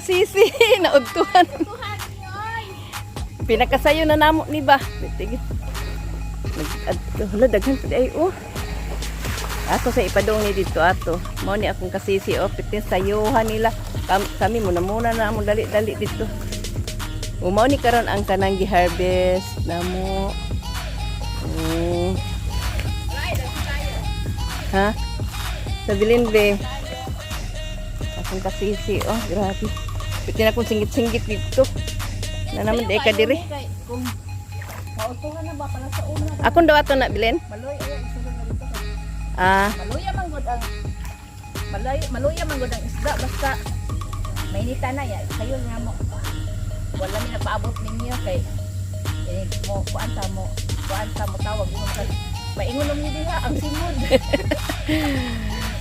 kasisi, naudtuhan. Pinakasayo na namo ni ba? Tige. Hala, daghan pa ay oh. Ako sa ipadong ni dito ato. Mao ni akong kasisi oh, pitin sayuhan nila. Kami muna muna na among dali-dali dito. O mao ni karon ang kanang gi-harvest namo. Oh. Ha? Sa bilin be. Akong kasisi oh, grabe. Pitin akong singgit-singgit dito. Na naman di ka diri. Kung mautuhan na ba pala sa una. Akong daw ato na bilin. Maloy ay isulod na dito. Ah, Maluya man gud ang maluya man gud ang isda basta mainita na ya kayo nga mo. Wala mi nagpaabot ninyo kay eh, mo kuan ta mo tawag mo ka maingon ni diha ang simod.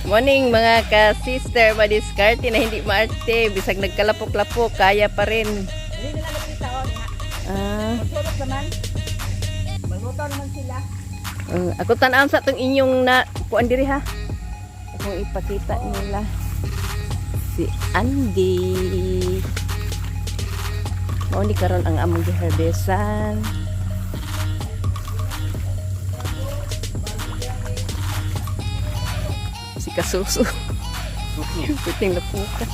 Morning mga ka-sister, madiskarte na hindi maarte, bisag nagkalapok-lapok, kaya pa rin. Dili nila nakita oh diha. Ah, Magsulok naman. Magluto naman sila. Ako tan-aon sa itong inyong na kuan diri ha. Akong ipakita nila si Andy. Mao ni karon ang among giharbesan. Si Kasuso. Puting lapuka.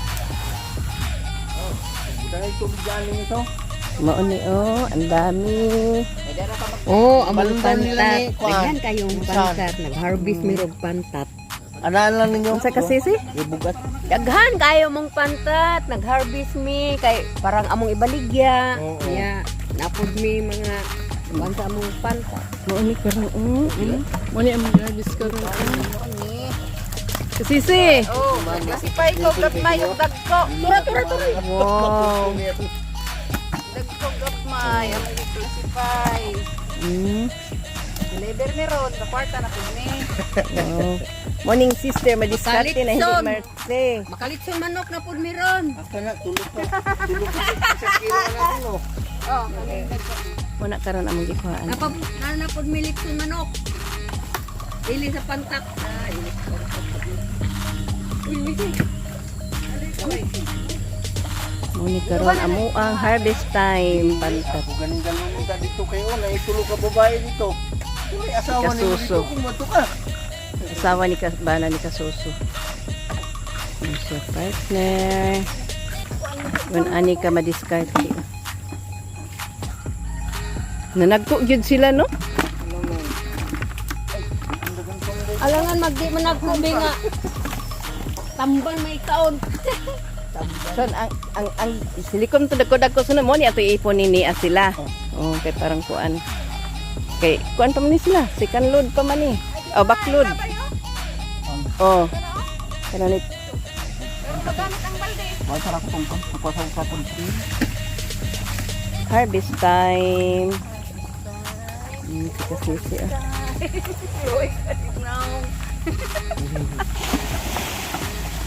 Dahil tubig galing ito. Mao ni oh, ang dami. May dara pa mag Oh, among Balundan nila pantat. ni Kuan. Daghan kayong Minsan. pantat. Nag-harvest mi og pantat. Anaan lang ninyo. Unsa kasisi? Ibugat. Daghan kayo mong pantat. Nag-harvest mi kay parang among ibaligya. Oo. Ya, napod mi mga kuan sa among pantat. Mao ni karon oh. Mao ni among harvest karon. Kasisi. Oh, classify ko gagmay ug dagko. Tura tura tura. Wow. Dagko gagmay ang classify. Deliver mi ron, kwarta na pud mi. Wow. Morning sister, madiskarte na hindi Makalitson. marte. Makalitson manok na pud mi ron. Asa na, tulog pa. Tulog pa. Sa kilo na natin, oh. Oh, Muna karon among gikuhaan. Napod na napod mi litson manok. Dili sa pantat. Ah, ili. Uy, uy, uy. Mo ni karon amo ang harvest time pantat. Ako ganing galunong ta dito kayo. Naitulog ka babae dito. Tuloy asawa ninyo Kasuso. dito kung mato ka. Asawa ni bana ni Kasuso. Ano siya partner. When ani ka madiskarte. Nanagko gyud sila no? Alangan magdi man nagkubi nga. Tamban may kaon. Son ang silikom to dagko dagko sunod mo ni ato ipon ni niya sila. Oh, kay parang kuan. Kay kuan pa man ni sila, second load pa man ni. Oh, back load. Oh. Kana ni Wala sarap ko tungkol. Magpasaw ka po. Harvest time. Si kasisi ah.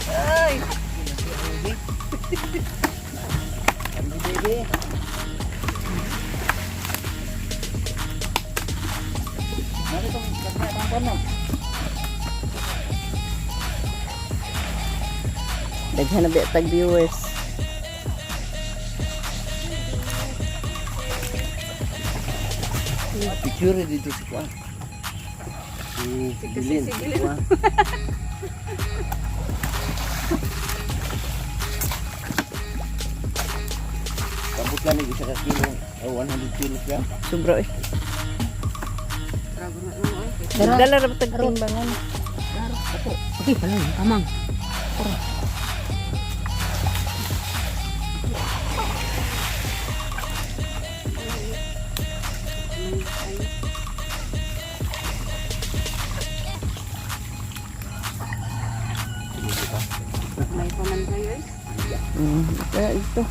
Ay. Baby. Mari itong gagmay ang no? Daghan na ba tag viewers. Picture dito si Kuan. Si Bilin. Si Kuan. Kabut lang isa ka kilo. Oh, 100 kilos ya. Sobra eh. Nagdala ra ba tag timbangan? Okay, pala yung kamang. May pa man kayo eh. Kaya ito.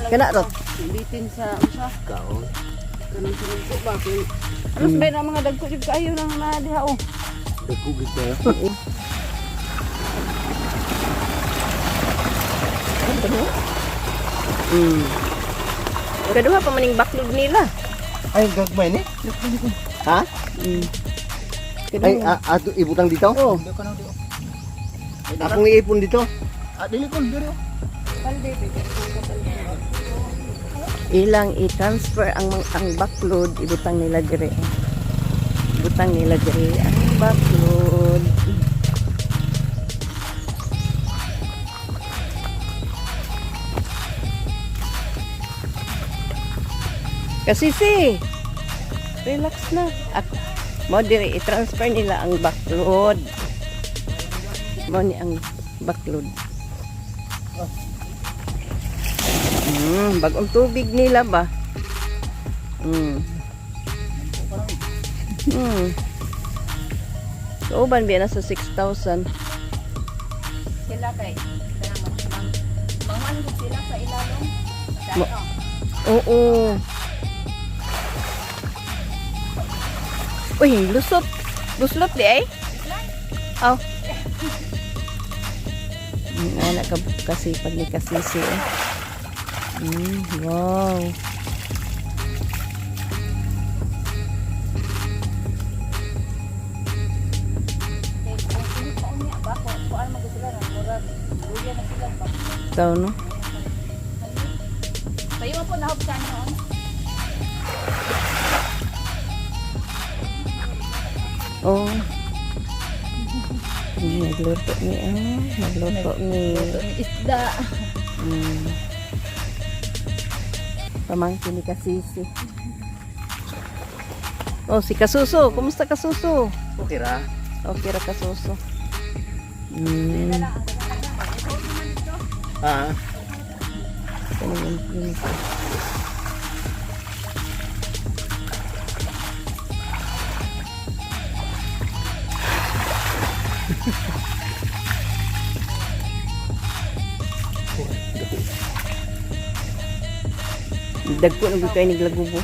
Kana rot. Bitin sa usa. Kaon. Kanang sinugpo ba? Alos ba na mga dagko jud kayo nang na diha oh. Nagkugid tayo. Kaduha pa maning backlog nila. Ay, gagmay ni? Ha? Ay, Kaduha. ato ibutang dito? Oh. Akong iipon dito. Ah, dili ko, dili. Balde, bigay ko ka balde. Ilang i-transfer ang backload, ibutang nila dire. Ibutang nila dire ang backload. Kasisi, relax na. Ako, mo dire i-transfer nila ang backload. Mo ni ang backload. Bagong tubig nila ba? Kauban biya nasa 6,000. Sila kay manguan sila sa ilalom. Oo. Uy, lusot. Luslot di ay? Aw. Ana ka kasi pag ni kasisi eh. Wow. Kay kung init pa unya ba ko kuan man gud sila na murag luya na sila ba. Tao no? Sayo po nahop sa noon. Oh. Nagluto ni ah, nagluto ni. Isda. Pamangkin ni Kasisi. Oh, si Kasuso. Kumusta Kasuso? Okay ra. Okay ra Kasuso. Ah, Ano yun? Yun. Dagko na gyud kay niglagubo.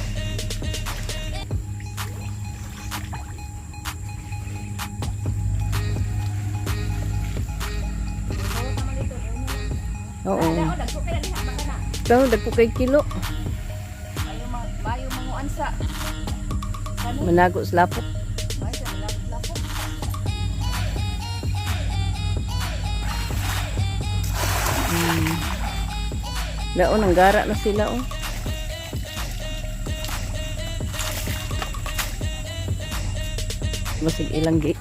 Oo. Dagko kay diha ba kana? Pero dagko kay kilo. Bayo ma bayo manguan sa kani. Manago sa lapok. Bayo sa lapok. Daon ang gara na sila oh. Basig ilang gi.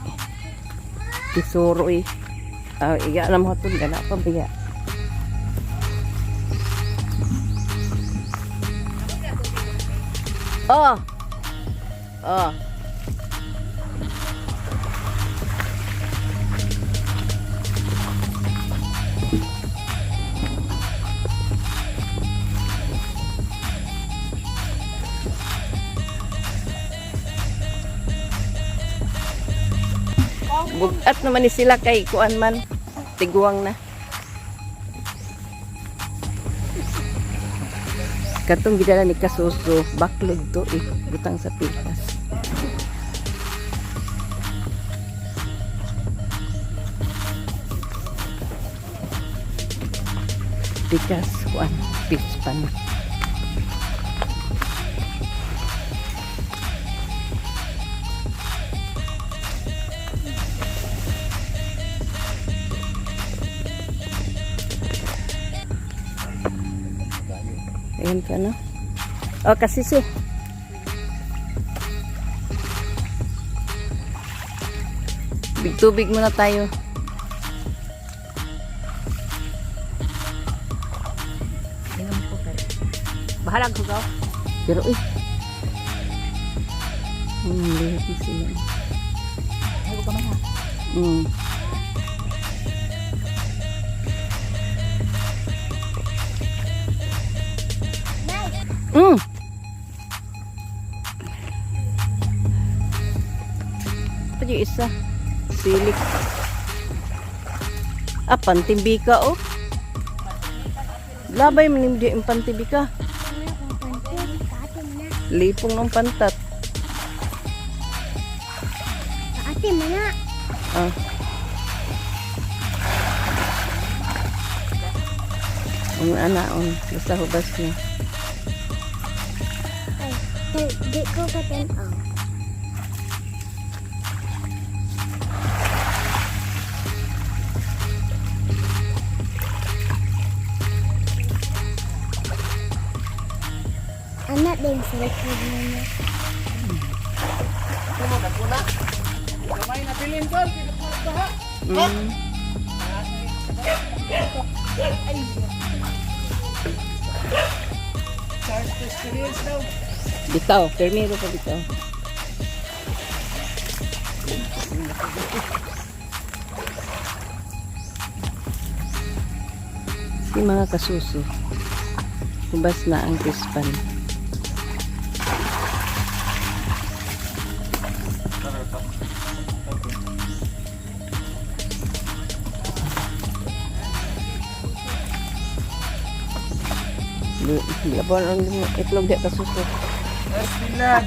Kisuro eh. Ah, iga na mo hatun gana pa biya. Oh. Oh. Bugat naman ni sila kay kuan man. Tiguang na. Katong gidala ni Kasuso, baklog to eh, butang sa pikas. Pikas, kuan, pispan. Ayan pa no. Oh, kasisi. Big tubig muna tayo. Inom ko kay. Bahalag hugaw. Pero eh. Lihat na sila. Ay ko man ha. Ito yung isa. Silik. Ah, pantibika oh. Labay man hindi yung pantibika. Lipong ng pantat. Ate, mana? Ah. Ang anaon, basta hubas niya. Ay, di ko katanaw. Anak din sa likod ninyo. Kamay na bilin ko. Charge to experience daw. Bitaw, permiro pa bitaw. Si mga kasuso. Hubas na ang pispan. Labon ang itlog di kasuso. Esbilan.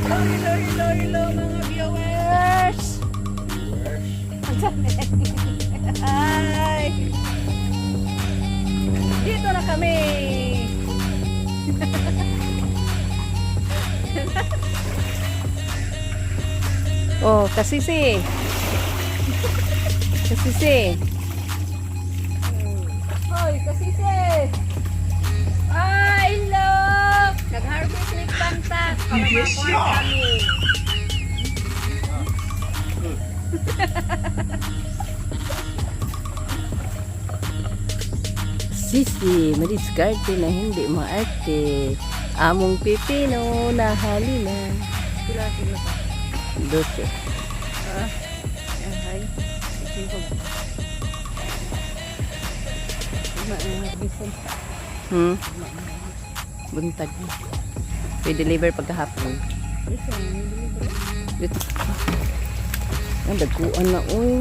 Hello, hello, hello mga viewers! Hi! Dito na kami! Oh, kasisi! Kasisi! Hoy, kasisi! Ay, look! Nag-harvest ni pantat para makuha kami. Sisi, madiskarte na hindi maarte. Among pipino na halina. Pila kilo ka? 12. Ah, ay. Cinco ba? Lima ang harvestan. Buntag. We deliver pagkahapon. Dito. Ang dagkuan na uy.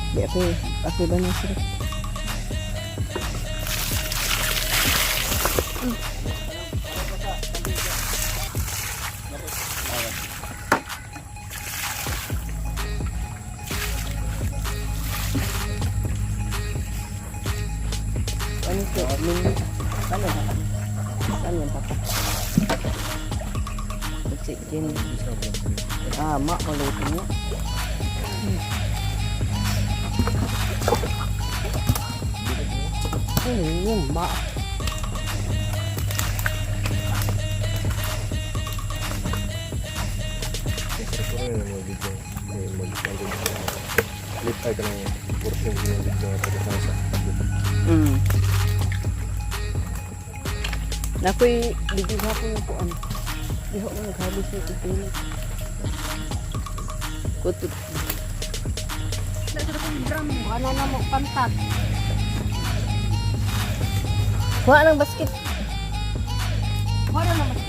Di ako, ako ba na sila? Ano ito? Min, ano ba? Saan yan, Papa? Oxygen. Ah, ma, ulit mo. Ay, yun, ma. Lip ay ka ng portion ng video nga pagkatang sa Nakoy, bigyan ko yung kuan. Diho mo naghabis ng pipino. Kutot. Wala na mo pantat. Kuha ng basket. Wala na mas.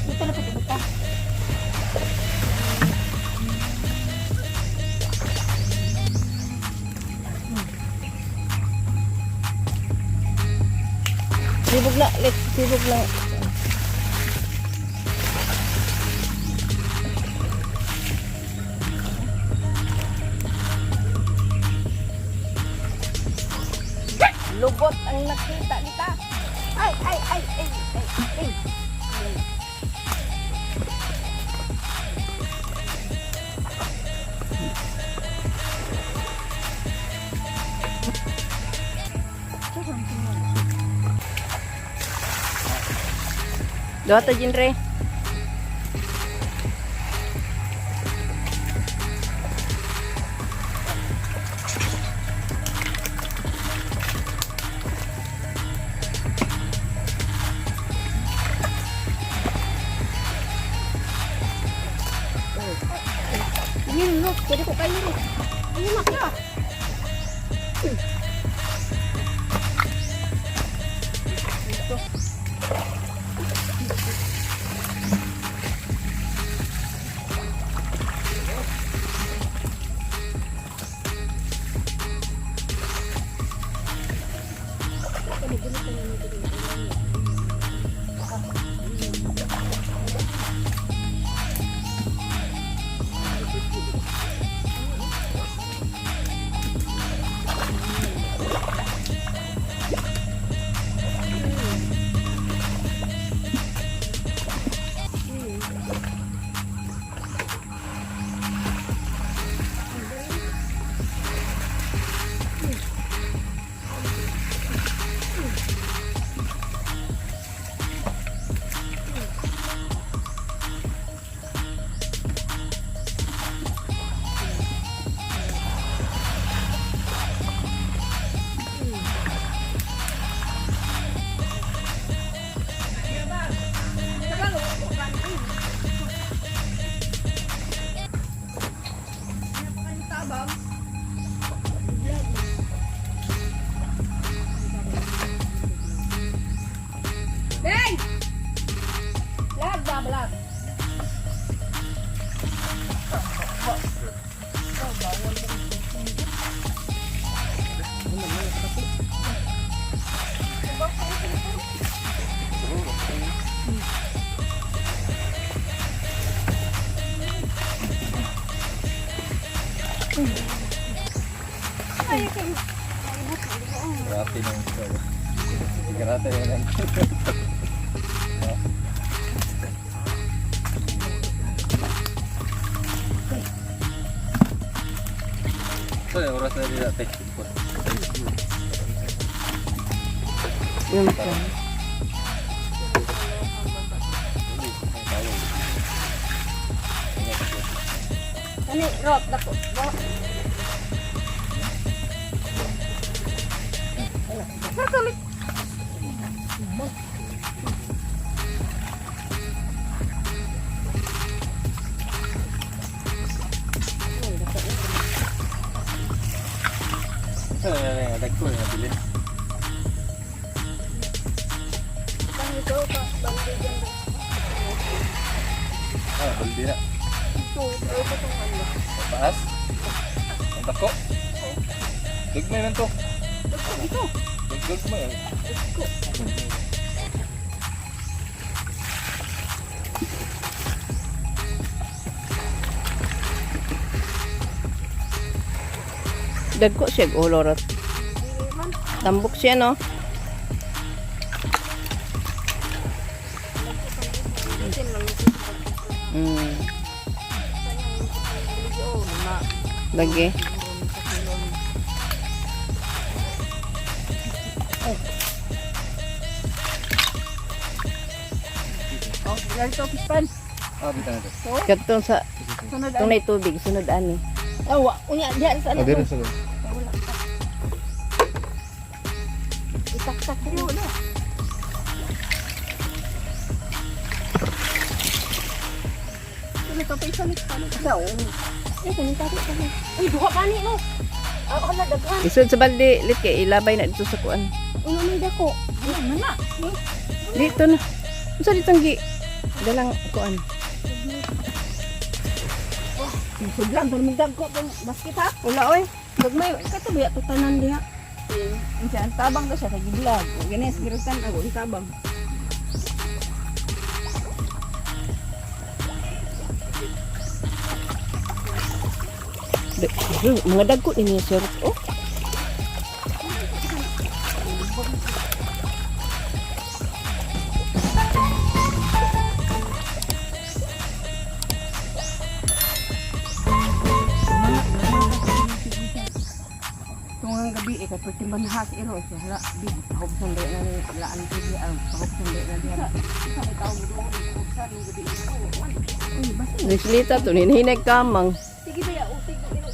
Dito na pag-ibuta. Sibog na, Lex. Sibog na. Lubot ang nakita nita. Ay, ay, ay, ay, ay, ay. Duha ta jinre. Yun, look. Pwede ko kayo. Ayun na. Day! Lag ba, lag? Grabe nang ito. Grabe na lang. So, yung oras na nila take. Yun siya. Ano, rot, dako. Bo. So, yung dagko yung nabili. Ah, baldi na. Taas? Ang dako? Gagmay man to. Gagmay. Dagko siya og ulo rot. Tambok siya no. Lagi. Oh, ganito pispan. Ah, bita na to. Kadtong sa Sunod tunay tubig sunod ani. Awa, unya diha sa Ah, dito sa loob. Itaktak diri wala. Ano to pa isa ni Daw. Eh, kanin tari ka. Uy, duha pa ni no. Ah, wala daghan. Isod sa balde lit kay ilabay na dito sa kuan. Uno may dako. Wala man na. Dito na. Unsa ditong gi dalang kuan? Sudlan to mig dagko tong basket ha. Wala oy. Gagmay kato biya to tanan diha. Unsa ang tabang to siya sa giblog. Gani sa girutan ako ang tabang. Mga dagko ni niya sir. Oh. Tungang gabi, eh, kapag timbanhas, iro, siya, hala, bi, pahubsan dahil na ni, laan ko diya, ang pahubsan dahil na diya. Nislita to ninhinag kamang. Sige ba, ya, usig, iro.